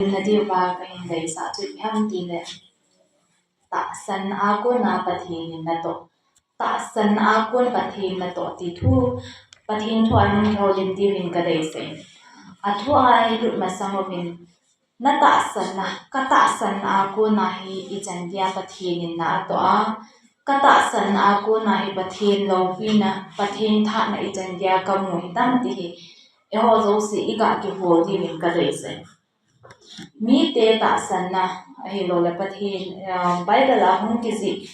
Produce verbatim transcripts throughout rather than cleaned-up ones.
Nadiuva kahin deisah chu ipi ham tile, tahsan a kona Pathen in natoh, tahsan a kon Pathen natoh ti thu, Pathen thu a nung houlim diuvin kadeisah in. Athu a ilut masang uvin, natahsan a, katahsan a kona hi ichan geiya Pathen in na atoh a, katahsan a kona hi Pathen loupina, Pathen thahna ichan geiya kamu hitam ti hi, eiho jouse iga kihol diuvin kadeisah in. Mite tahsanna, ahilouleh Pathen, ah, Bible a hung kijih,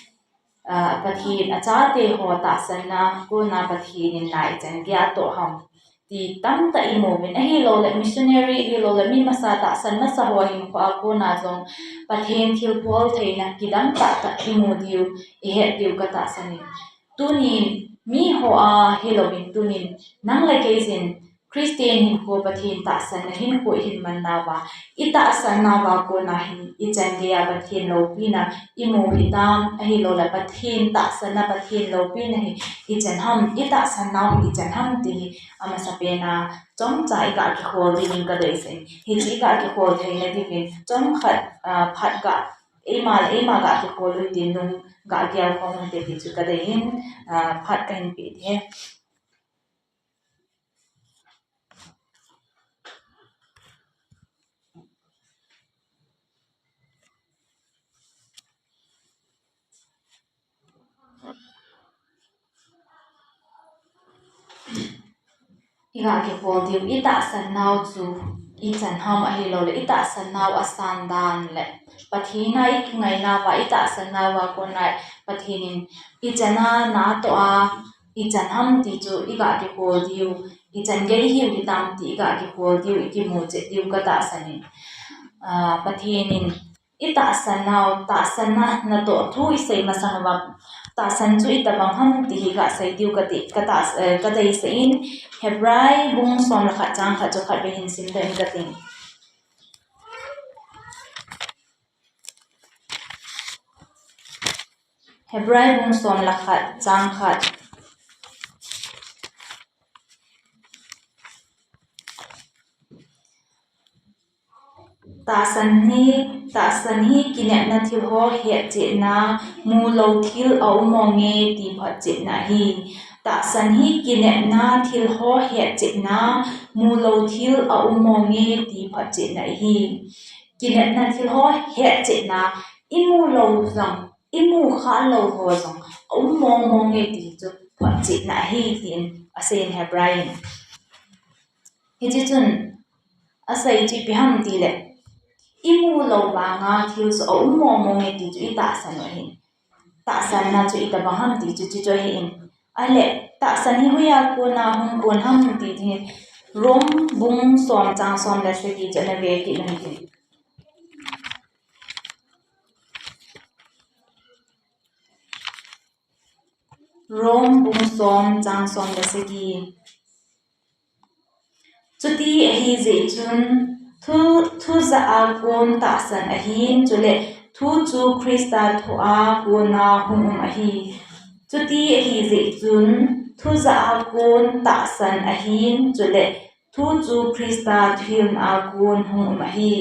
ah, Pathen achate ho tahsanna kona Pathen in na ichan geiya atoh ham ti tamtah imu uvin, ahilouleh missionary, ahilouleh mi masa tahsan masa ho hinkho a kona jong Pathen thilbol theina kidang tahtah imu diu, ihet diu katahsan in. Tunin, miho a hilouvin tunin, nang le kei jin, Christian hinkho Pathen tahsanna hinkho ihin man nauva, itahsan nauva kona hi, ichan geiya Pathen loupina imu hitam, ahilouleh Pathen tahsanna Pathen loupina hi ichan ham, itahsan nau hi ichan ham ti hi, amasapen a, chomcha iga kihol diuvin kadeisah in. Hiche iga kihol theina diuvin, chomkhat, ah, phat ga, eima le eima ga kihol u tin nung ga gel khom u hite ti chu kadei in, ah, phat kahin pe ding ahi. Iga kihol diu, itahsan nau chu ichan ham ahilouleh, itahsan nau asan dan le Pathen a ikingai nauva, itahsan nauva kona Pathen in ichan a natoh a, ichan ham ti chu iga kihol diu, ichan gei ihiu hitam ti iga kihol diu, ikimu chet diu katahsan in. Ah, Pathen in itahsan nau, tahsanna natoh thu isei masang uva, tahsan chu itobang ham ti hi gasei diu kati, katah, eh, kadeisah in, Hebrai bung som le khat chang khat chu khatvei hin sim doh in kating. Hebrai bung som le khat chang khat. Tahsan hi, tahsan hi kinepna thil ho hetchetna, mulou thil aum monge ti photchetna ahi. Tahsan hi kinepna thil ho hetchetna, mulou thil aum monge ti photchetna ahi. Kinepna thil ho hetchetna, imu lou jong, imu khalou ho jong aum mong monge ti chu photchetna ahi tin asei in Hebrai in. Hiche chun asei chu ipi ham tile, imu lou vanga thil chu aum mong monge ti chu itahsan u ahin. Tahsanna chu itobang ham ti chu, chu chu ahin. Ahile, tahsan hi hoiya kona hung kon ham ti hi, Rom bung som chang som le sagi chu ana ve kit u hite. Rom bung som chang som le sagi. Chuti ahijeh chun, thu, thu jah a kon tahsan ahin, chule thu chu Christa thu a kona hung um ahi. Chuti ahijeh chun, thu jah a kon tahsan ahin, chule thu chu Christa thuhilna a kon hung um ahi.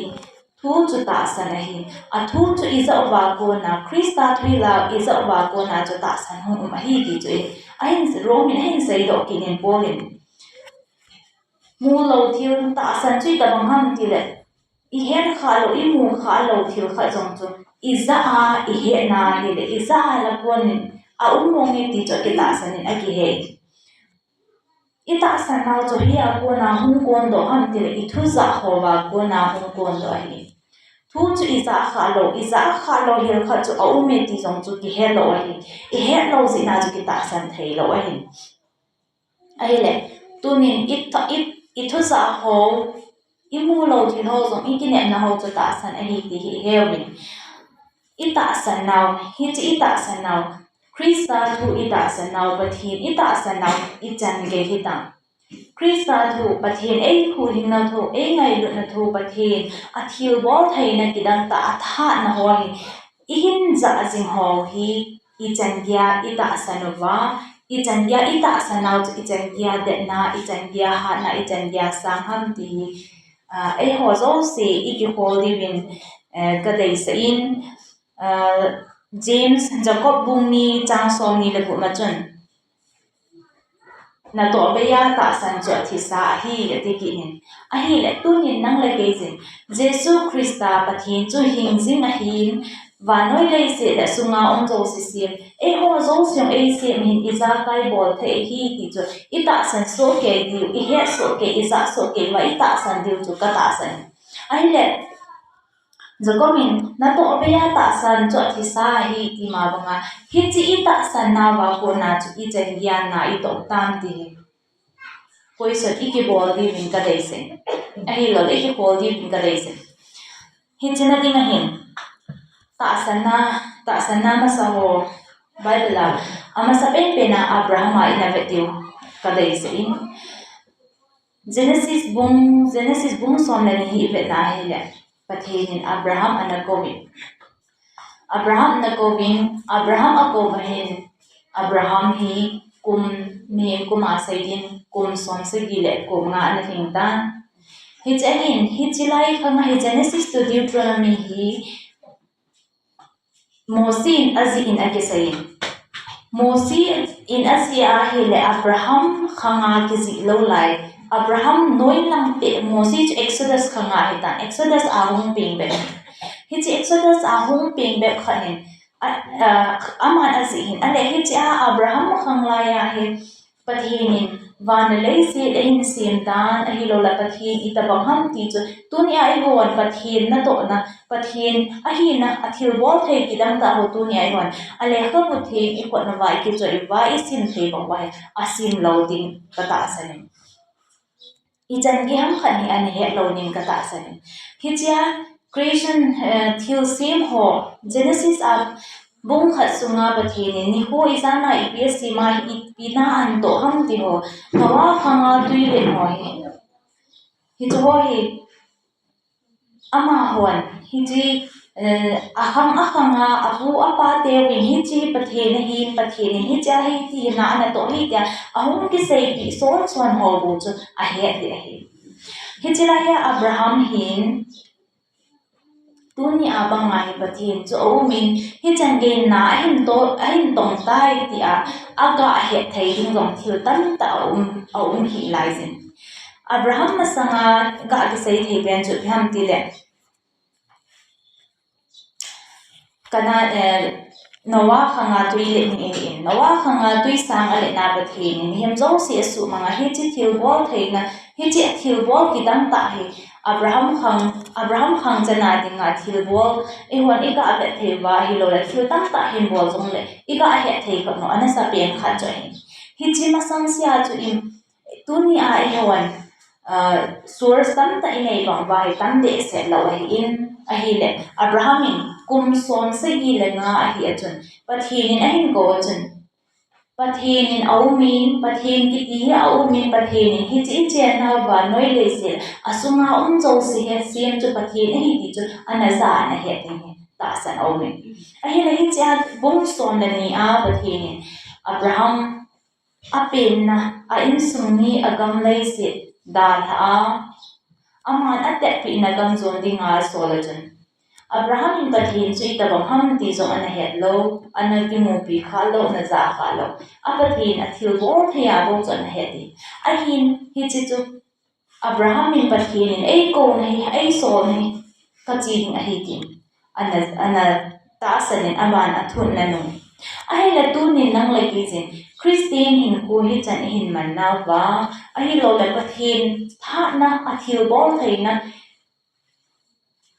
Thu chu tahsan ahi. Athu chu ijah uva kona, Christa thuhil a ijah uva kona chu tahsan hung um ahi ti chu ahi. Ahin, Rom in ahin seidoh kit in Paul in. Mulou thil tahsan chu itobang ham tile, ihet khalou, imu khalou thil khat jong chu, ijah a ihetna hile, ijah a la konin, aum monge ti chu akitahsan in akihe. Itahsan nau chu hoiya kona hung kondoh ham tile, ithu jah hoa kona hung kondoh ahi. Thu chu ijah khalou, ijah khalou hel khat chu aume ti jong chu kihet lou ahi. Ihet lou jeh a chu kitahsan thei lou ahi. Ahile, tunin i, i, ithu jah ho, imu lou thil ho jong, ikinepna ho chu tahsan ahi ti hi iheuvin. Itahsan nau, hiche itahsan nau, Christa thu itahsan nau, Pathen itahsan nau, ichan gei hitam. Christa thu, Pathen eihuhhingna thu, eingailutna thu, Pathen athilbol theina kidang tah a athahna ho hi, ihin jah jing ho hi, ichan geiya itahsan uva, ichan geiya itahsan nau chu, ichan geiya detna, ichan geiya hatna, ichan geiya sang ham ti hi, ah, eiho jouse i kihol diuvin, eh, ka deisah in, ah, James, Jacob bung ni chang som ni le gup ma chun, natoh beiya tahsan chu athisa ahi, ati kit in. Ahile, tunin nang le kei jin, Jesu Christa Pathen chu hing jing ahin, vannoi leiset le sunga um jouse sem, eiho jouse jong eisem hin ijakai bol thei ahi ti chu, i tahsan soh kei diu, i het soh kei, i jah soh kei uva, i tahsan diu chu ka tahsan. Ahile, Jacob in, natoh beiya tahsan chu athisa ahi, ti ma banga, hiche i tahsan nauva kona chu ichan geiya i toh tam ti hi. Question i kibol diuvin ka deisah in. Ahilouleh i kihol diuvin ka deisah in. Hiche na ding ahin. Tahsan na, tahsan na masa ho Bible a, amasa penpen a Abraham a i na vet diu ka deisah in. Genesis bung, Genesis bung som le ni hi i vet na ahile, Pathen in Abraham ana kouvin. Abraham ana kouvin, Abraham akou va hin, Abraham hi kum ni, kum a sei din, kum som sagi le kum nga ana lhing tan. Hiche ahin, hiche lai khang a hi Genesis to Deuteronomy hi Mosi in ajih in akisei in. Mosi in ajih ahile Abraham khang a kijih lou lai. Abraham noi lang peh, Mosi chu Exodus khang a hitan, Exodus a hung peng bep. Hiche Exodus a hung peng bep khat in, a, a, aman ajih hin. Ahile hiche a Abraham khang lai a hi, Pathen in van le leiset ahin sem dan, ahilouleh Pathen itobang ham ti chu, tunia eihon Pathen natohna, Pathen ahina, athilbol thei kidang tah ho tunia eihon, alekhabu theng ikhut uva, ikichoi uva, isim thei bang uva hi, asim lou ding ka tahsan in. Ichan gei ham khat hi ana het lou ding ka tahsan in. Hichea creation, eh, thilsem ho, Genesis a bung khat sunga Pathen in nikho ijat a ipi asem a, ipi na atoh ham ti ho, Noah khang a tui len ho hi. Hiche ho hi, amahon, hiche, eh, akhang akhang a, apu apa teuvin hiche Pathen ahin, Pathen in hiche ahi ti hi na ana toh hi tia, ahung kiseipeh son son ho bou chu ahet ding ahi. Hiche lai a Abraham hin, tunia banga hi Pathen chu aumin, hichan gei na ahin to, ahin tong tai tia, aga het thei ding jong thil tamtah aum, aum hih lai jin. Abraham masanga ga kisei thei pen chu ipi ham tile, Kana, eh, Noah khang a tui let ni in, Noah khang a tui sang alet na Pathen in mihem jouse asuhmang a, hiche thilbol theina, hiche thilbol kidang tah hi Abraham khang, Abraham khang chana dinga thilbol, eihon iga vet thei uva, ahilouleh thil tamtah hin bol jongle iga het thei khat nom, ana sa pen khat chu ahi. Hiche masang sea chu in, tunia eihon, ah, source tamtah inei bang uva hi tam behseh lou ahin, ahile Abraham in kum som sagi le nga ahi a chun, Pathen in ahin kou a chun, Pathen in aumin, Pathen kiti hi aumin, Pathen in hiche ichenna uva noi leiset asunga um jouse hi asem chu Pathen ahi ti chu ana ja ana het ding hi tahsan aumin. Ahile hichea bung som le ni a Pathen in Abraham apenna, a insung ni agam leiset dalha a, aman atepna gam jon dinga asol a chun, Abraham in Pathen chu itobang ham ti jong ana het lou, ana kimupi kha lou, ana ja kha lou. A Pathen athilbol thei a bou chu ana het e. Ahin hiche chu Abraham in Pathen in eikouna hi, eisolna hi, kache ding ahi tin ana, ana tahsan in aman athunna nung. Ahile tunin nang le kei jin, Christian hinkho hichan ihin man nauva, ahilouleh Pathen phatna, athilbol theina,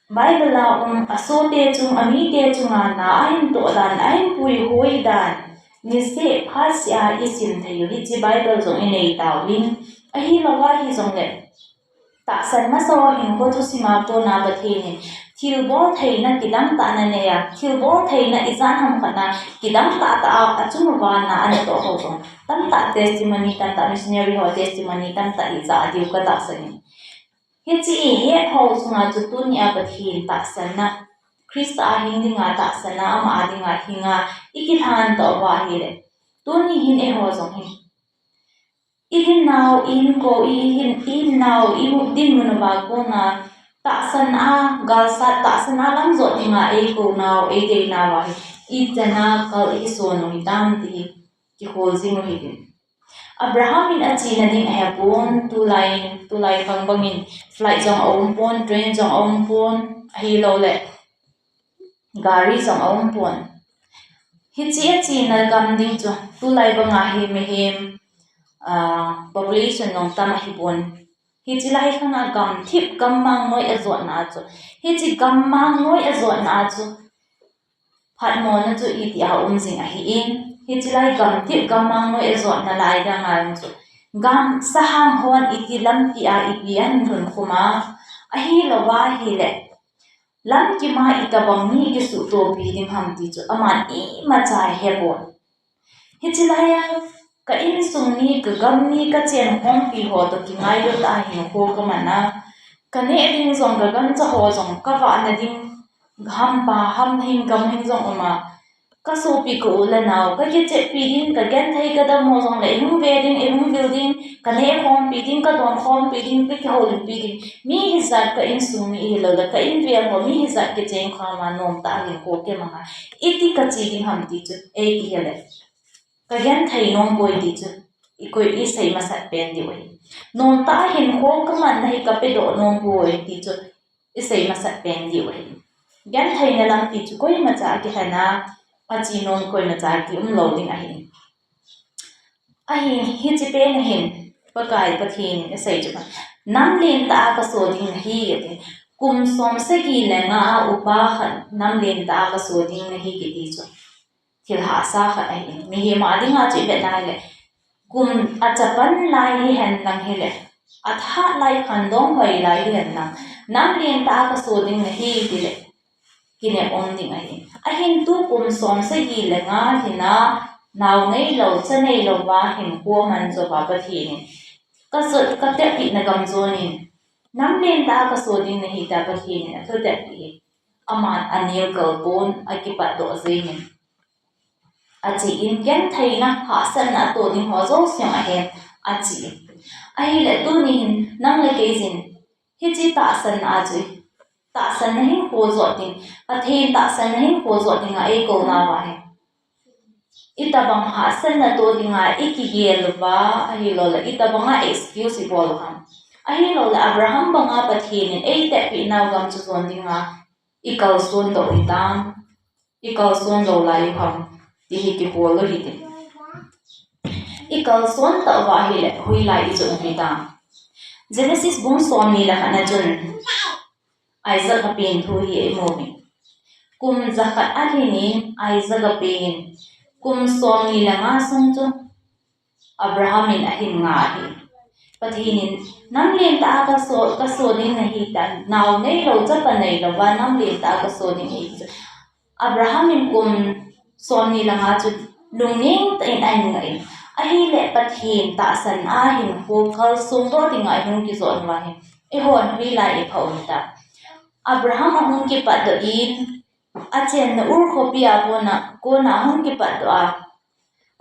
Bible a um, asote chung, amite chunga na ahin toh dan, ahin puihoi dan, niseh phatseh a isim thei u, hiche Bible jong inei tauvin, ahilouva hijongle, tahsan masa uva hinkho thusim a kona Pathen in thilbol theina kidang tah ana nei a, thilbol theina ijat ham khat na kidang tah tah a, achung uva na ana toh ho jong tamtah testimony, tamtah missionary ho testimony tamtah ija diu katahsan in. Hiche ihet ho chunga chu tunia Pathen tahsanna, Christa a hing dinga tahsanna, ama a dinga hinga ikilhan tauva ahile, tuni hin eiho jong hin I dinmun, i inko, i hin, i dinmun, i dinmun uva kona tahsan a, galsat tahsan a lam jot dinga eikou nau, eidei nau ahi. Ichan a kal i son u hitam ti hi kihol jing u hitin. Abraham in achena ding ahepon, tulai, tulai khang bangin flight jong aum pon, train jong aum pon, ahilouleh gari jong aum pon. Hiche achena gam ding chu, tulai banga hi mihem, ah, population jong tam ahipon. Hiche lai khanga gamthip gammang noi ajotna chu, hiche gammang noi ajotna chu, phatmona chu iti a um jing ahin, hiche lai gamthip gammang noi ajotna lai danga chu, gam sahang hon iti lampi a ipi ahin lhun khum a, ahilouva ahileh lamkim a itobang mi kisuhtopi ding ham ti chu aman imacha ahepon. Hiche lai a, ka insung mi, ka gam mi, ka chenkhompi ho toh kingailut a hinkho kaman a, ka neh ding jong, ka gancha ho jong, ka vahna ding hampa, hamhing, gamhing jong um a, ka sopi, ka u le nao, ka kicheppi ding, ka genthei, ka dam ho jongleh eihung ve ding, eihung vil ding, ka nehkhompi ding, ka donkhompi ding, ka kihoulimpi ding. Mi hijat, ka insung mi ahilouleh ka invel ho mi hijat kicheng khama nomtah a hinkho kemanga iti kache ding ham ti chu ei kihileh, ka genthei nom poi ti chu ikoi isei masat pen diu ahi. Nomtah a hinkho kamanna hi kapedoh nom poi ti chu isei masat pen diu ahi. Gentheina lampi chu koimacha akilhen a, ache nom koimacha kium lou ding ahi. Ahin, hiche pen ahin, Pakai Pathen in asei chu, nam lentah a kaso ding nahi, ati. Kum som sagi le nga a upa khat nam lentah a kaso ding nahi kiti chu, thil hahsa khat ahi. Mihem a dinga chu ivet na hileh, kum achapan lai hihen lang hileh, athat lai, khandong hoi lai hihen lang, nam lentah a kaso ding nahi tileh, kinep um ding ahi. Ahin, tukum som sagi le nga hina, nao neilou, cha neilou va hinkho aman jouva Pathen in, ka so, ka tepina gam jonin, nam lentah a kaso ding nahi tia Pathen in athutep hi, aman anel kalpon, akipatdoh jengin, achen, gentheina, hahsatna atoh ding ho jouse ahen, achen. Ahileh tunin nang le keiyin hiche tahsanna a chu, tahsanna hinkho jot ding, Pathen tahsanna hinkho jot dinga eikou nauva hi, itobang hahsatna toh dinga ikigel uva, ahilouleh itobanga excuse ibol u ham? Ahilouleh Abraham banga Pathen in eiteppi nau gam chu jon dinga ikalson doh u hitam, ikalson lou lai u ham, ti hi kihol u hite. Ikalson tauva ahileh, hoilai ijot u hitam? Genesis bung somni le khat na chun, Isaac apen thu hi imu uve. Kum jakhat alhin in Isaac apen, kum somni le nga sung chu Abraham in ahin ngah ahi. Pathen in, nam lentah a kaso, kaso ding nahi tia, nao neilou, chapa neilou va nam lentah a kaso ding nahi chu, Abraham in kum somni le nga chu lungning tah in ahin ngah in. Ahileh Pathen tahsan a hinkho kalsong doh dinga ihung kijot uva hi, eihon hoilai ipha u hitam? Abraham ahung kipatdoh in, achenna Ur khopi a kona, kona ahung kipatdoh a,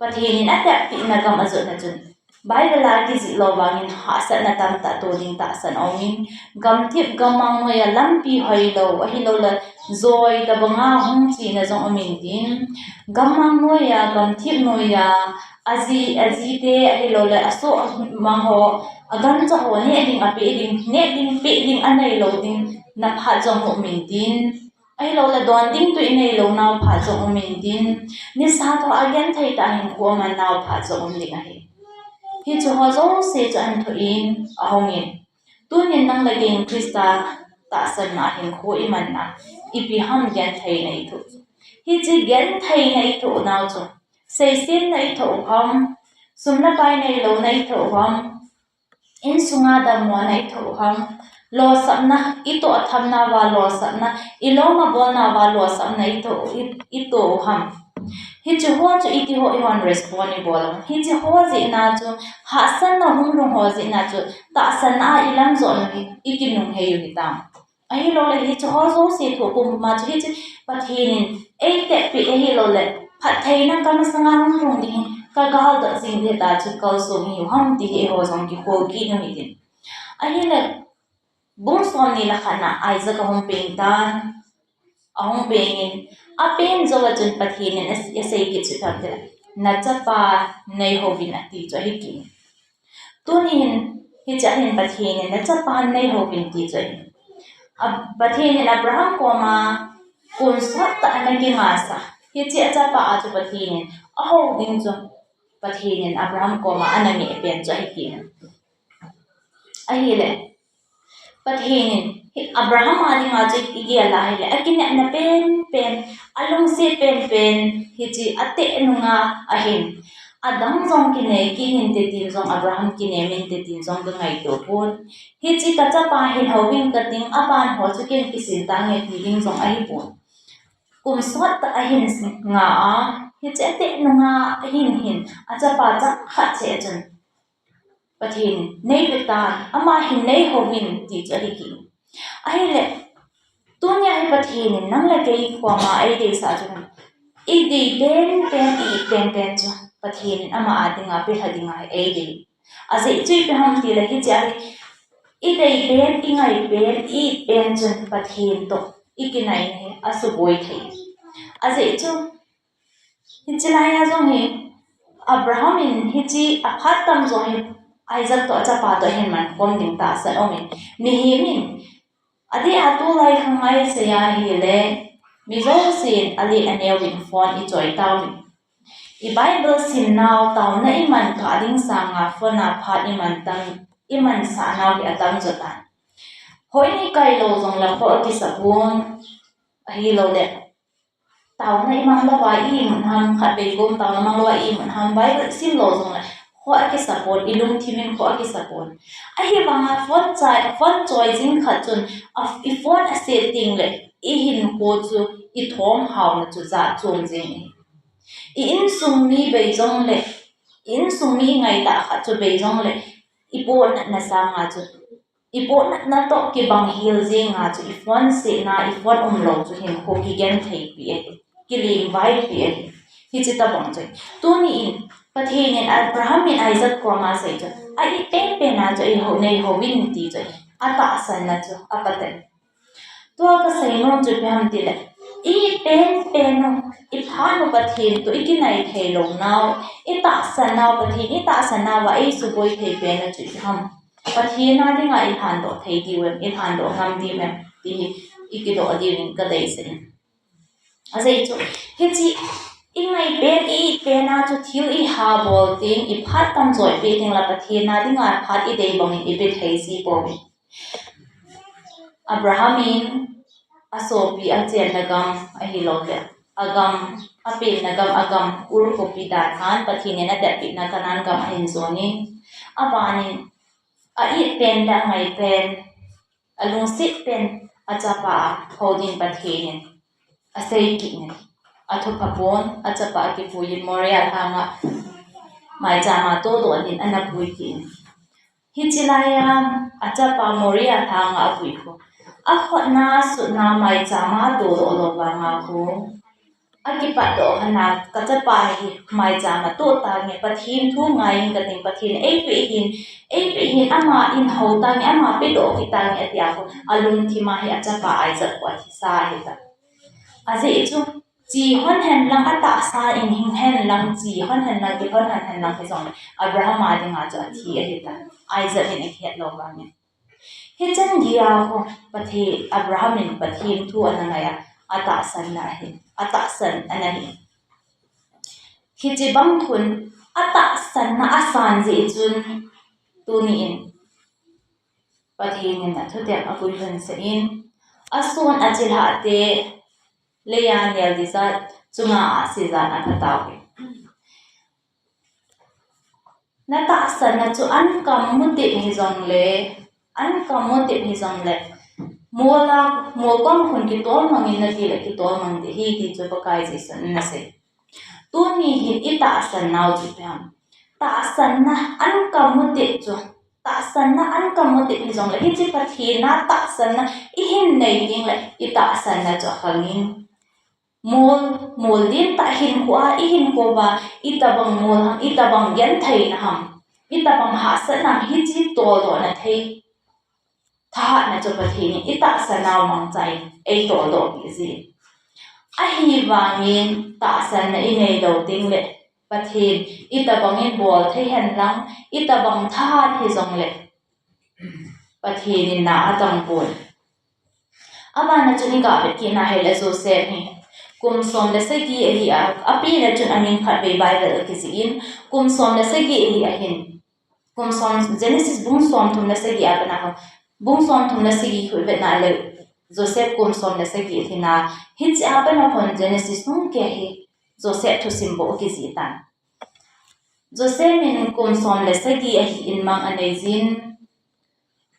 Pathen in ateppina gam ajotna chun, Bible a kijih lou vangin hahsatna tamtah toh ding tahsan aumin, gamthip gammang noiya lampi hoilou, ahilouleh joi tobanga hung chena jong umin tin, gammang noiya, gamthip noiya, aji, ajite, ahilouleh asoh mang ho, agancha ho neh ding, apeh ding, neh ding, peh ding aneilou ding na phat jong umin tin, ahilouleh don ding toh ineilou nau phat jong umin tin, nisa thua genthei tah a hinkho aman nau phat jong um ding ahi. Hiche ho jouse chu ahin thoh in, ahungin, tunin nang le kei in Christa tahsanna a hinkho imanna, ipi ham gentheina ithoh? Hiche gentheina ithoh nau chu, seisetna ithoh u ham, sum le pai neilouna ithoh u ham, insunga dammona ithoh u ham, losapna, itoh thamnauva losapna, ilom abolnauva losapna ithoh, i, itoh u ham? Hiche ho chu itiho ihon respond ibol u ham? Hiche ho jeh a chu, hahsatna hunglhung ho jeh a chu, tahsanna a ilam jot u hi, ikinunghei u hitam? Ahilouleh hiche ho jouse thoh pumpuma chu hiche Pathen in eiteppi ahilouleh phattheina kamasanga hunglhung ding hi ka galdot jing ding ta chu kalsong ihiu ham ti hi eiho jong kikhol kit u hitin. Ahile, bung somni le khat na Isaac ahung peng tan, ahung peng in, apen jou a chun Pathen in a, asei kit chu ipi ham itile, nachapa neihouvin ati chu ahi kit in. Tuni hin, hiche a hin Pathen in, nachapa neihouvin ti chu ahi. A, Pathen in Abraham koma kum sot tah ana kinga sa. Hiche achapa a chu Pathen in ahou ding chu Pathen in Abraham koma ana ngeh pen chu ahi kit in. Ahile, Pathen in, hi Abraham a dinga chu igel a ahile, akinepna penpen, alungset penpen, hiche ateh nunga ahin. Adang jong kinei kit hinte tin jong, Abraham kinem inte tin jong kangaito pon. Hiche kachapa hin houvin kating, aban ho chu ken kisin tange ti ding jong ahipon. Kum sot tah ahin nga a, hiche ateh nunga ahin hin, achapa chang khat cheh chun Pathen in, neipe tan, ama hin neihouvin ti chu ahi kit in. Ahile, tunia hi Pathen in nang le kei koma eideisah chu, idei penpen, i-it penpen chu Pathen in ama a dinga pelha dinga eidei. Ajeh chu ipi ham itile, hiche a hi, idei pen, ingai pen, i-it pen chun Pathen toh ikinaina hi asuboi thei. Ajeh chu, hiche laia jong hi, Abraham in hiche aphat tamjo hi Isaac toh achapa toh ahin mankhom ding tahsan aumin, mihem in, adeh a tulai khang a isei a ahile, mi jousen alen aneo in phone ichoi tauvin. I Bible simnau, taona iman kha ding sanga phone a phat iman tam, imansah nau hi atamjo tan. Hoi ni kailou jongle kho akisa pon, ahiloule taona imang louva imut ham, khatvei gom taona mang louva imut ham, Bible isim lou jongle kho akisa pon, ilungthim in kho akisa pon. Ahivanga phone choi, phone choi jing khat chun, a, i phone aset tengle ihinkho chu ithom haona chu jat chom jeng ahi. I insung mi bei jongle, i insung mi ingaitah khat chu bei jongle, ipohnatna sanga chu, ipohnatna toh kibang hel jenga chu i phone setna, i phone umlou chu hinkho kigentheipi ahi, kilemvaipi ahi. Hiche tobang chu, tuni in Pathen in Abraham in Isaac koma asei chu, a-it penpen a chu eihou, neihouvin ti chu, atahsanna chu apatah in. Tua kasei nom chu ipi ham itile, i-it penpen u, iphat u Pathen toh ikinai theilou nau, itahsan nau Pathen, itahsan nauva eisuboi thei pen u chu ipi ham. Pathen a dinga ilhandoh thei diu em, ilhandoh ngam diu em, ti hi ikidoh diuvin kadeisah in. Ajeh chu, hiche ingai pen, i-it pen a chu thil ihabol teng, iphat tamjo ipe teng le Pathen a dinga phat idei bangin ipe thei ji pouvin. Abraham in asopi achenna gam ahiloule, agam, apenna gam, agam Ur khopi dalhan, Pathen in adeppehna Canaan gam ahin jonin, abanin a-it pen le angai pen, alungset pen achapa a hou din Pathen in asei kit in, athupha pon, achapa akipuiyin Moria lhanga maichama todoh din ana pui kit in. Hiche laia achapa Moria lhanga apui khu, akhutna, asutna maichama atodoh lou vanga khu, akipatdoh lhona, kachapa hi maichama atoh tange, Pathen thu ngai in kating, Pathen eipeh hin, eipeh hin, ama in hou tange, ama pedoh kit tange atia khu, alungthim a hi achapa Isaac khu athisa ahitai. Ajeh chu, che lhon hen lang, atahsa in hing hen lang, che lhon hen lang, kilhon lhon hen lang hijongle, Abraham a dinga chu athi ahitai, Isaac in akihet lou vangin. Hichan geiya khu Pathen, Abraham in Pathen thu ana ngai a, atahsanna ahi, atahsan ana hi. Hiche bang khun atahsanna asan jeh chun tuni in Pathen in athutep aguilhunsah in, ason achilhah te leiya nel ding jat chunga ahsi jat aphatauve. Natahsanna chu ankam mutep hijongle, ankam mutep hijongle, mola, molkom khun kitol mangin natile kitol mang ding ahi ti chu Pakai Jesun anasei. Tuni hin itahsan nau chu ipi ham. Tahsanna ankam mutep chu, tahsanna ankam mutep hijongle, hiche Pathen a tahsanna ihin nei tengle, itahsanna chu akhangin. mol, mol din ta hinkho a, i hinkho va, i tabang mol ham, i tabang genthei na ham, i tabang hahsat na ham, hichi toldoh na thei. Thahatna chu Pathen in i tahsan nau mangcha in ei toldoh pi ji. Ahivangin tahsanna i nei lo ding le Pathen i tabang in bol thei hen lang, i tabang thahat hi jong le Pathen in na a tang pon. Amana chun i ga vet kit na hile Joseph hi kum som le sagi ahi a, a pi na chun a min khat vei Bible a kijih in kum som le sagi ahi a hin. Kum som, Genesis bung som thum le sagi a pana ho. Bung som thum le sagi khu i vet na le Joseph kum som le sagi ahi na. Hichi a pana hon Genesis nung ke hi Joseph thusim bou kijih tan. Joseph in kum som le sagi ahi in mang a nei jin.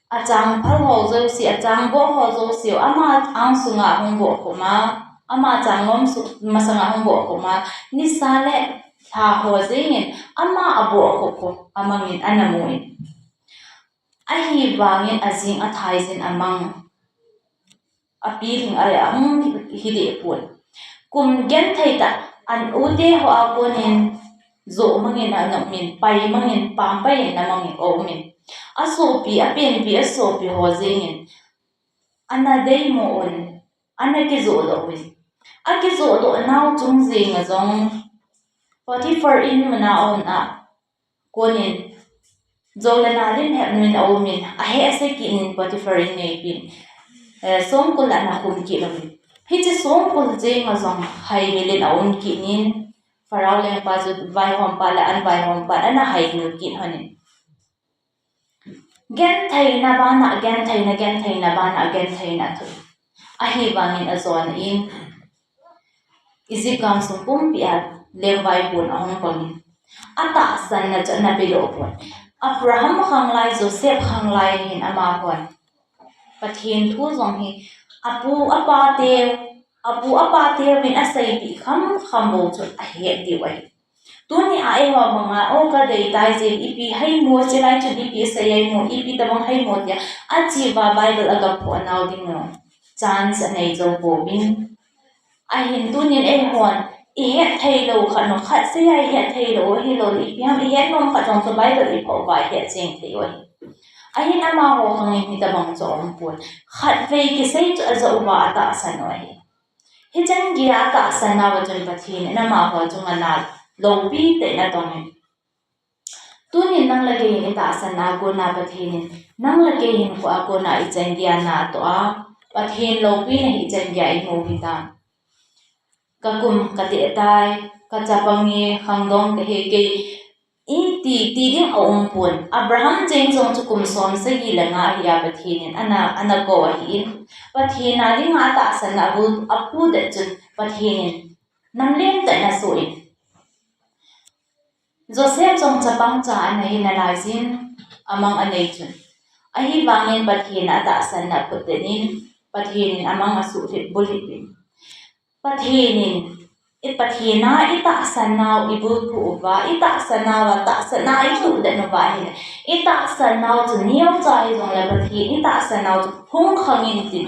A chang phal ho jouse, a chang boh ho jouse, ama ang sunga hung boh khum a, ama chang ngom su-, masanga hung boh khum a, nisa le lha ho jeng in, ama a boh khu khu, a mang in ana mu in. Ahivangin a jing a thai jin a mang. A pi ding a, a hung hi deh pon. Kum genthei ta, an u te ho a kon in, jo mang in a nom in, pai mang in, pampai in a mang in, o min. A sopi, a penpi, a sopi ho jeng in. Ana dei mo un, ana kijo doh un. A kijo doh nau chung jeng a jong. Potiphar in muna on a. Kon in, jo le na lim hep min a um in, a heh se kit in Potiphar in ngei pin. Eh, songkul ana khum kit lo in. Hichi songkul jeng a jong hai mil in a um kit in, Pharaoh lengpa chu vaihom pa le an vaihom pa ana hai nu kit hon in. Gentheina bana, gentheina, gentheina bana, gentheina thu. Ahivangin a jona in, Egypt gamsung pumpi a lengvaipun a hung pang in. A tahsanna chu ana pe lo pon. Abraham khanglai, Joseph khanglai hin ama hon. Pathen thu jong hi, apu, apa te, apu, apa te vin a seipi kham, kham bou chu a het diu ahi. Tuni a eiho banga, o ka dei tai je, ipi hai mo, chilai chun ipi sei ai mo, ipi tabang hai mo tia, a chi va Bible a ga pho nau ding lo. Chance a nei jo pouvin. Ahin tunin eihon, i het thei lo khat no, khat sei a i het thei lo, hi lo, ipi ham i het nom khat jong chu Bible i pho va i het cheng thei u ahi. Ahin amaho khang in hitabang chu a um pon. Khatvei kisei chu a jo uva a tahsan u ahi. Hichan geiya a tahsan nauva chun Pathen in amaho chunga na loupi tah in a tong in. Tunin nang le kei hin i tahsan a kona Pathen in, nang le kei hinkho a kona ichan geiya na atoh a, Pathen loupina hi ichan geiya i mu hitam. Ka kum ka teh tai, ka chapang e, khangdong ka hi kei, i ti, ti ding a um pon. Abraham cheng jong chu kum som sagi le nga ahi a Pathen in ana, ana kou ahi in. Pathen a dinga a tahsan a bul, a pu det chun Pathen in namlen tah in a soh in. Joseph jong chapang cha ana hi nalai jin, amang a nei chun. Ahivangin Pathen a tahsan a phut det in, Pathen in amang a suh hip bul hip in. Pathen in, i Pathen a i tahsan nau i bulphu uva, i tahsan nauva, tahsan a i tuh den uva hin. I tahsan nau chu neocha hi jong le Pathen, i tahsan nau chu hung khang in tin.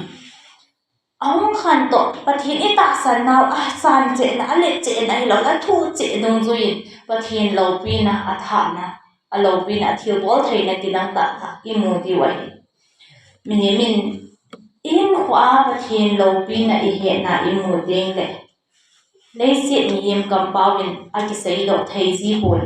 A hung khang toh, Pathen i tahsan nau a san cheh na, a let cheh na, a hi lo, a thuh cheh dungjui in, Pathen loupina, a thahna, a loupina, a thilbol theina kidang tah tah i mu diu ahi. Mihem in, i hinkho a Pathen loupina i hetna i mu ding le, leiset mihem kampau in a kisei doh thei ji pon.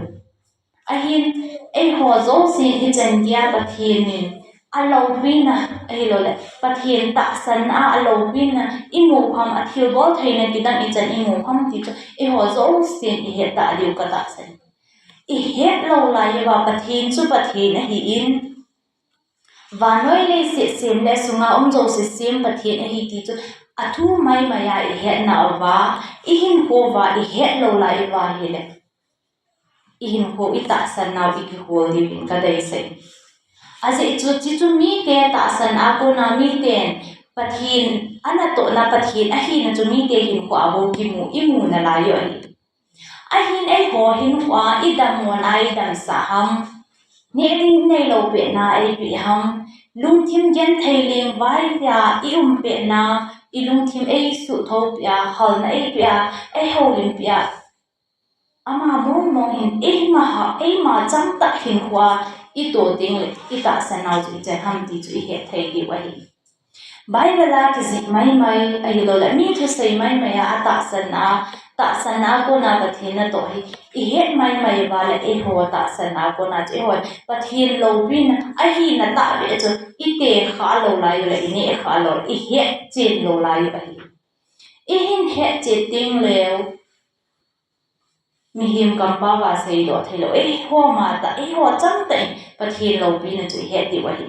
Ahin, eiho jousen ichan geiya Pathen in a loupina, ahilou le, Pathen tahsan a a loupina, i mu ham a thilbol theina kidang ichan i mu ham ti chu, eiho jousen i het ta diu ka tahsan. I het lou lai uva Pathen chu Pathen ahi in, vannoi leiset sem le sunga um jouse sem Pathen ahi ti chu a thu mai mai a i het nauva, i hinkho uva i het lou lai uva hile, i hinkho i tahsan nau i kihol diu in ka deisah in. Ajeh chu, chuche chu mite tahsan a kona miten Pathen a natohna Pathen ahina chu mite hinkho a bou kimu, i mu nalai u ahi. Ahin eiho hinkho a i dammo na i damsah ham. Neh ding nei lou pet na ei pe ham. Lungthim genthei lengvai a i um pet na, ilungthim eisuhthou pia, halna eipia, eihoulim pia. Ama mong mong hin eima ha, eima changtah hinkhoa ito ding le itahsan nau chu ichan ham ti chu ihet thei diu ahi. Bible a kijih maimai, ahilouleh mi thusei maimai a atahsan a, tahsan a kona Pathen natoh hi ihet maimai uva le eiho tahsan a kona chu eiho Pathen loupina ahina tahbeh chu ite kha lou lai u le ineh kha lou, ihet chen lou lai u ahi. Ihin het chen teng leu, mihem kampau a seidoh theilou, eiho matah, eiho changtah in Pathen loupina chu ihet diu ahi.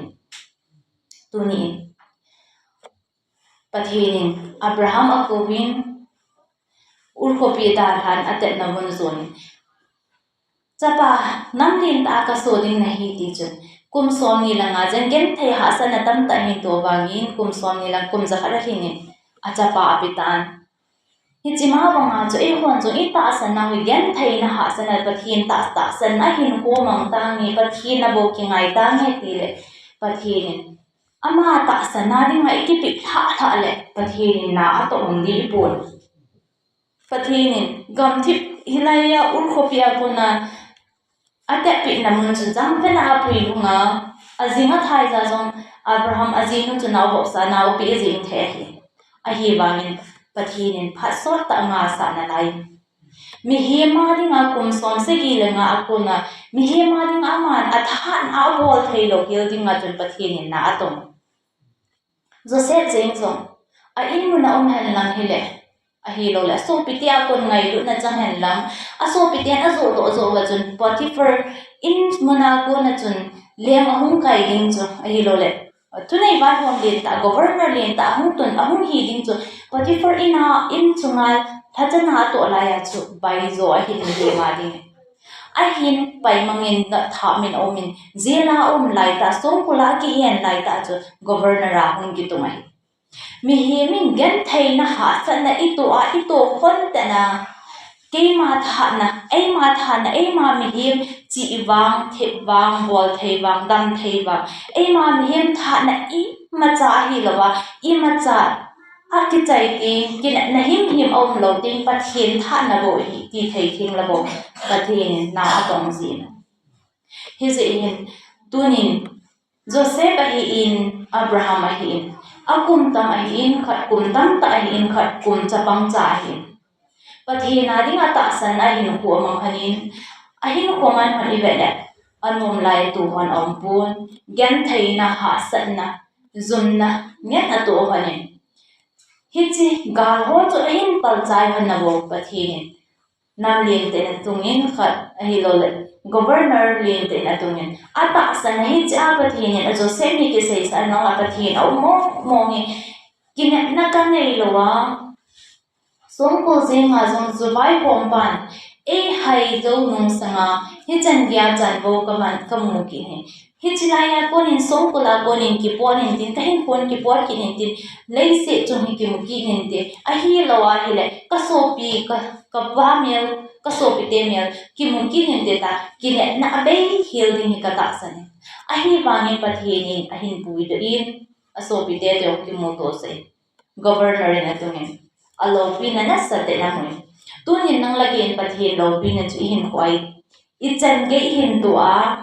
Tuni in Pathen in Abraham akouvin, Ur khopi dalhan atepna mun jon in, chapa, nam lentah a kaso ding nahi ti chun, kum somni le nga jen genthei hahsatna tamtah hin toh vangin, kum somni le kum jakhat alhin in achapa apetan. Hiche ma banga chu eihon jong itahsan nau hi gentheina hahsatna, Pathen tah, tahsan ahin kho mang tange, Pathen abou kingai tange tile, Pathen in ama tahsan a dinga ikipeh lhah lhah le Pathen in na atoh ding ipon. Pathen in gamthip hilai a Ur khopi a kona atepna mun chun changpen a apui lhunga, ajing athai ja jong Abraham ajinu chu nao vopsa nao peh jing thei ahi. Ahivangin Pathen in phat sottah nga asah nalai. Mihem a dinga kum somsagi le nga a kona, mihem a dinga aman athahatna a abol theilou hel dinga chun Pathen in na atong. Joseph jeng jong a in mun a um henlang hile, ahilouleh asopite a kon ngailutna chang henlang, asopiten ajoh doh joh uva chun Potiphar in mun a kona chun leng ahung kai ding chu, ahilouleh thunei vaihom lentah, governor lentah ahung tun, ahung hi ding chu, Potiphar in a, in chunga lhachana atoh laiya chu baijo ahin, mihem a ding ahin pai mangin, gathah min aumin, jail a aum laitah, songkul a akihen laitah chu governor a hung kitung ahi. Mihem in gentheina hahsatna itoh a, itoh khon tena, keima thahatna, eima thahatna, eima mihem chih vang, thep vang, bol thei vang, dam thei vang, eima mihem thahatna imacha ahilouva, imacha akichai teng, kinepna himhim aumlou teng, Pathen thahatna bou ahi ti thei thenglou bou, Pathen in na atong jin. Hijeh hin, tunin Joseph ahin, Abraham ahin, akum tam ahin, khat kum tamtah ahin, khat kum chapang cha ahin, Pathen a dinga tahsan ahinkho amang lhonin, ahinkho man lhon ivet le, anom lai atoh lhon aumpon, gentheina, hahsatna, jumna ngen atoh lhonin. Hiche gal ho chu ahin palchai lhon nabou Pathen in nam lentah in atungin, khat ahilouleh governor lentah in atungin, atahsan a hichea Pathen in a Joseph hi kiseisah nunga Pathen aum mong mong hi, kinepna kanei louva, songkul jenga jong ju vaihompan eihai jou nung sanga hichan geiya chanvo kaman kamu kit hi. Hiche laiya konin songkul a konin kipot intin, kahinkho in kipot kit intin, leiset chung hi kimu kit inte, ahilouva ahile kasopi, ka, kapa mel, kasopite mel kimu kit inte tia kinepna abei hel ding hi katahsan e. Ahivangin Pathen in ahin puidoh in, asopite toh kimuto sah in, governor in atungin, aloupina nasatah in amun. Tunin nang le kei in Pathen loupina chu ihinkho a, ichan gei ihin toh a,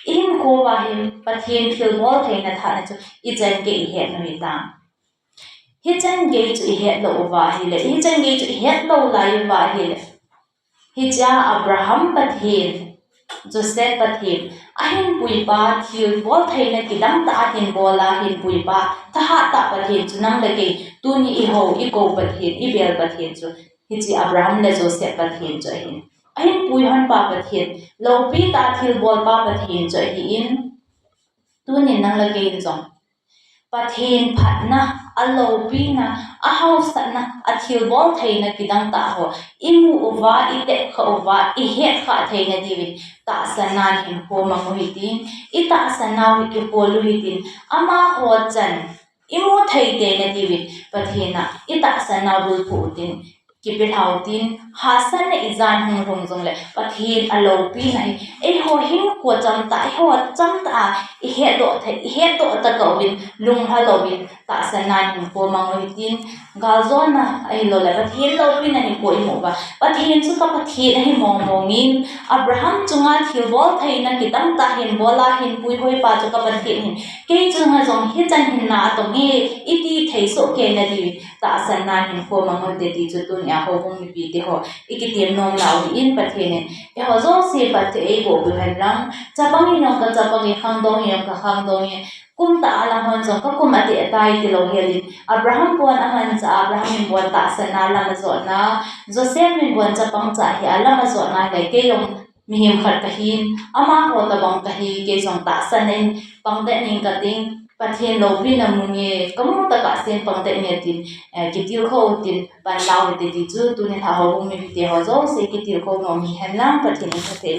ihinkho uva hi Pathen thilbol theina thahatna chu ichan gei ihet u hitam. Hichan gei chu ihet lou uva ahile, hichan gei chu ihet lou lai uva ahile, hichea Abraham Pathen, Joseph Pathen, ahin puipa, thilbol theina kidangtah a ahin bol a ahin puipa, thahattah Pathen chu nang le kei tuni ihou, ikou Pathen, ibel Pathen chu hiche Abraham le Joseph Pathen chu ahin, ahin pui lhonpa Pathen, loupitah a thilbolpa Pathen chu ahin, tunin nang le kei in jong Pathen phatna, aloupina, ahaosatna, athilbol theina kidangtah ho imu uva, itep khah uva, ihet khah theina diuvin tahsanna hinkho mang u hitin, itahsan nau hi kihol u hitin, amaho chan imu thei theina diuvin Pathen a itahsan nau bulphuh utin, kipe lhau tin, hahsatna ijat hung lhung jongle Pathen aloupina hi eiho hinkho chomtah, eiho chomtah a ihetdoh thei, ihetdoh ta kauvin, lunglha louvin, tahsanna hinkho mang u hitin, galjona ahiloule Pathen loupina hinkho imu uva, Pathen chu ka Pathen ahi mongmong in, Abraham chunga thilbol theina kitangtah hin bol a hin puihoipa chu ka Pathen ahin, kei chunga jong hichan hin na atong e, iti thei soh kei na diuvin tahsanna hinkho mang u hite ti chu tunia houbung mipiteho ikitem nom nau ahin, Pathen in eiho jouse phatthei eiboh peh u henlang, chapang in jong ka chapang e, khangdong in jong ka khangdong e, kum tah a lang hon jong ka kum ateh tai tilou helin, Abraham pon amanchah a, Abraham in bon tahsanna lam ajotna, Joseph in bon chapang chah hia lam ajotna le kei jong mihem khat kahin, amaho tobang kahi, kei jong tahsanna in pangdet ning kating, Pathen loupina mu nge, kamu tah a sen pangdet nge tin, eh, kitilkhou tin, pan lau hite ti chu tunia houbung mipiteho jouse kitilkhou nom u hihen lang, Pathen in phatthei